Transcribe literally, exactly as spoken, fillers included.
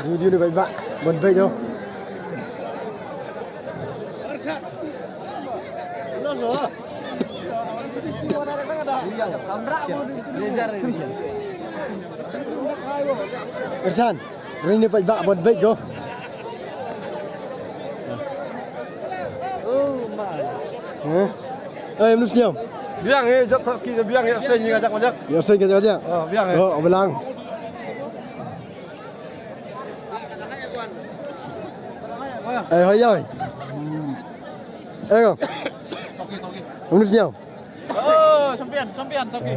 Video ni baik bak, buat baik tu. Ersan, ring ni baik bak, buat baik tu. Hah? Eh, menu senyum. Biang eh, jat tak kira biang ya, sen ni ngajak ngajak. Ya, sen ngajak ngajak. Oh, biang eh. Oh, belang. Eh, hoi, hoi. Eh, go. Menu senyum. Oh, champion, champion, toki.